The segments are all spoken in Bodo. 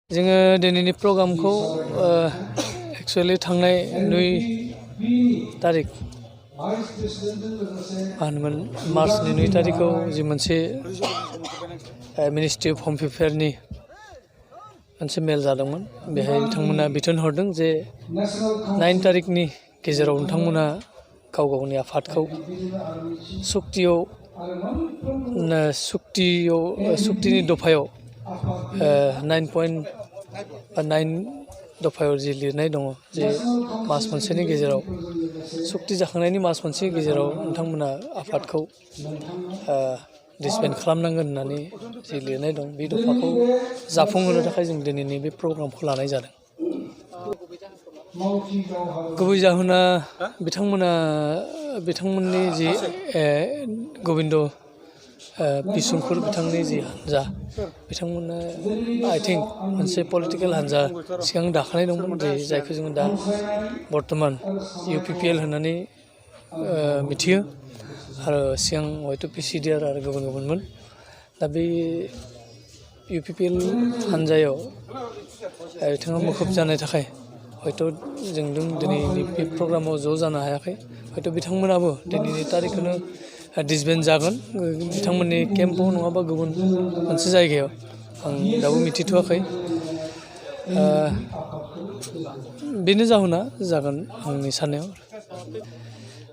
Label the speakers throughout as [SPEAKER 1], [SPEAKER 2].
[SPEAKER 1] जोङो दिनैनि प्रग्रामखौ एक्चुअली थांनाय 2 तारिख मार्चनि 2 तारिखआव जि मोनसे मिनिस्ट्रि अफ होम एफेयार्सनि मोनसे मेल जादोंमोन। बेहाय बिथांमोना बिथोन हरदों जे 9 तारिखनि गेजेराव नोंथांमोना गाव गावनि आफादखौ सुक्तिनि दफायाव 9 दफायाव जि लिरनाय दङ जे मास मोनसेनि गेजेराव सुक्ति जाखांनायनि मास मोनसेनि गेजेराव नोंथांमोना आफादखौ डिसबेन्ड खालामनांगोन होननानै जि लिरनाय दं बे दफाखौ जाफुंहोनो थाखाय जों दिनैनि बे प्रग्रामखौ लानाय जादों। गुबै जाहोना बिथांमोननि जि गबिन्द बिशुंखुर बिथांनि जि हान्जा बिथांमोना आइ थिंक मोनसे पलिटिकेल हान्जा सिगां दाखानाय दंमोन जायखौ जोङो दा बर्तमान UPPL होननानै मिथियो आरो सिगां हयथ' PCDR आरो गुबुनमोन। दा बे UPPL हान्जायाव बिथाङा मुखुब जानाय थाखाय हयथ' जों दिनैनि बे प्रग्रामाव ज' जानो हायाखै। हयथ' बिथांमोनाबो दिनैनि तारिखखौनो डिसबेन्ड जागोन बिथांमोननि केम्पआव नङाबा गुबुन मोनसे जायगायाव आं दाबो मिथिथ'वाखै। बेनो जाहोना जागोन आंनि साननायाव।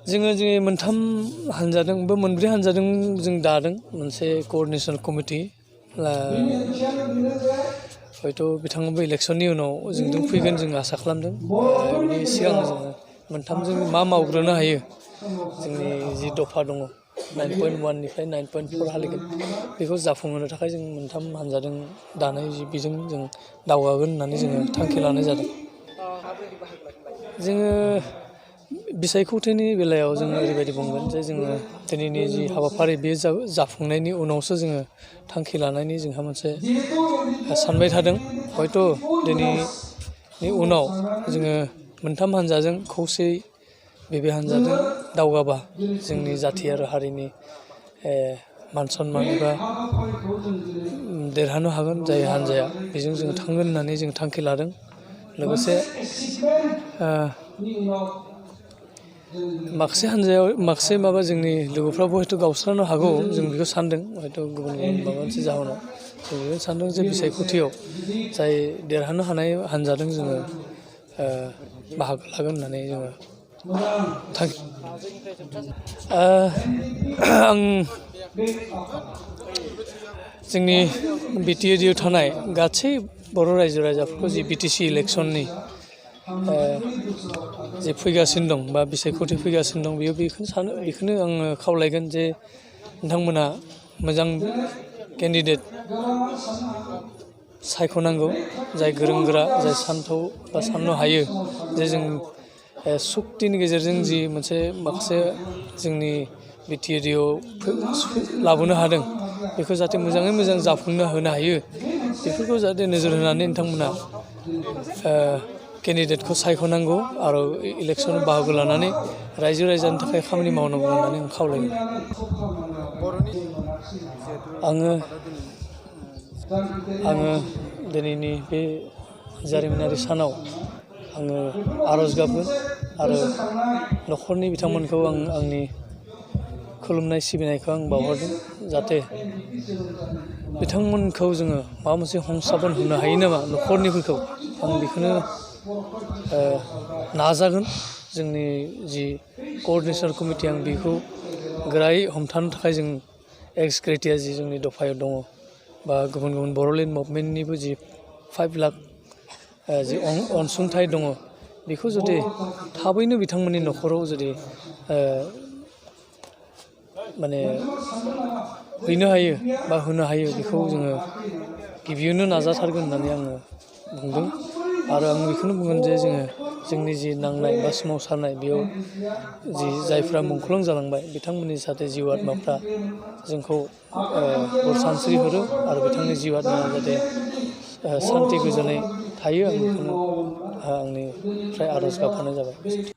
[SPEAKER 1] जोङो जे 3 हान्जाजों बा 4 हान्जाजों जों दादों मोनसे क'अर्डिनेशन कमिटि। हयथ' बिथाङाबो इलेक्सननि उनाव जोंजों फैगोन जों आसा खालामदों। बिनि सिगां जोङो 3जों मा मावग्रोनो हायो जोंनि जि दफा दङ 9.1 निफ्राय 9.4 हालागै बेखौ जाफुंहोनो थाखाय जों 3 हान्जाजों दानाय जि बेजों जों दावगागोन होननानै जोङो थांखि लानाय जादों। जोङो बिसायख'थिनि बेलायाव जोङो ओरैबायदि बुंगोन जे जोङो दिनैनि जि हाबाफारि बे जाफुंनायनि उनावसो जोङो थांखि लानायनि जोंहा मोनसे सानबाय थादों। हयथ' दिनैनि उनाव जोङो 3 हान्जाजों खौसेयै बे हान्जाजों दावगाबा जोंनि जाथि आरो हारिनि मान सन्मान एबा देरहानो हागोन जाय हान्जाया बेजों जों थांगोन होननानै जों थांखि लादों। लोगोसे माखासे हान्जायाव माखासे जोंनि लोगोफ्राबो हयथ' गावस्रानो हागौ जों बेखौ सानदों। हयथ' गुबुन माबा मोनसे जाहोनाव जों बेखौ सानदों जे बिसायख'थियाव जाय देरहानो हानाय हान्जाजों जोङो बाहागो लागोन होननानै जोङो थांखि आं जोंनि BTAD आव थानाय गासै बर' रायजो राजाफोरखौ जि BTC इलेक्सननि जे फैगासिनो दं बा बिसायख'थि फैगासिनो दं बेखौनो आङो खावलायगोन जे नोंथांमोना मोजां केन्डिडेट सायख'नांगौ जाय गोरों गोरा जाय सान्थौ बा साननो हायो जे जों सुक्तिनि गेजेरजों जि माखासे जोंनि BTAD आव लाबोनो हादों बेखौ जाहाथे मोजाङै मोजां जाफुंनो होनो हायो बेफोरखौ जाहाथे नोजोर होनानै नोंथांमोना केन्डिडेटखौ सायख'नांगौ आरो इलेक्सनाव बाहागो लानानै रायजो राजानि थाखाय खामानि मावनांगौ होननानै आं खावलायो। आङो दिनैनि बे जारिमिनारि सानाव आङो आर'ज गाबगोन आरो न'खरनि बिथांमोनखौ आं आंनि खुलुमनाय सिबिनायखौ आं बावहरदों जाहाथे बिथांमोनखौ जोङो माबा मोनसे हमसाबन होनो हायो नामा न'खरनिफोरखौ आं बेखौनो नाजागोन। जोंनि जि क'अर्डिनेशन कमिटि आं बेखौ गोरायै हमथानो थाखाय जों एक्स ग्रेटिया जि जोंनि दफायाव दङ बा गुबुन बर'लेण्ड मुभमेन्टनिबो जि 5 लाख जि अनसुंथाइ दङ बेखौ जुदि थाबैनो बिथांमोननि न'खराव जुदि हैनो हायो बा होनो हायो बेखौ जोङो गिबियावनो नाजाथारगोन होननानै आङो बुंदों। आरो आं बेखौनो बुंगोन जे जोंनि जि नांनाय बा सोमावसारनाय बेयाव जायफ्रा मुंख्लं जालांबाय बिथांमोननि जाहाथे जिउ आत्माफ्रा जोंखौ बोर सानस्रि हरो आरो बिथांनि जिउ आत्माया जाहाथे सान्थि गोजोनै थायो आं बेखौनो आंनिफ्राय आर'ज गाबहरनाय जाबाय।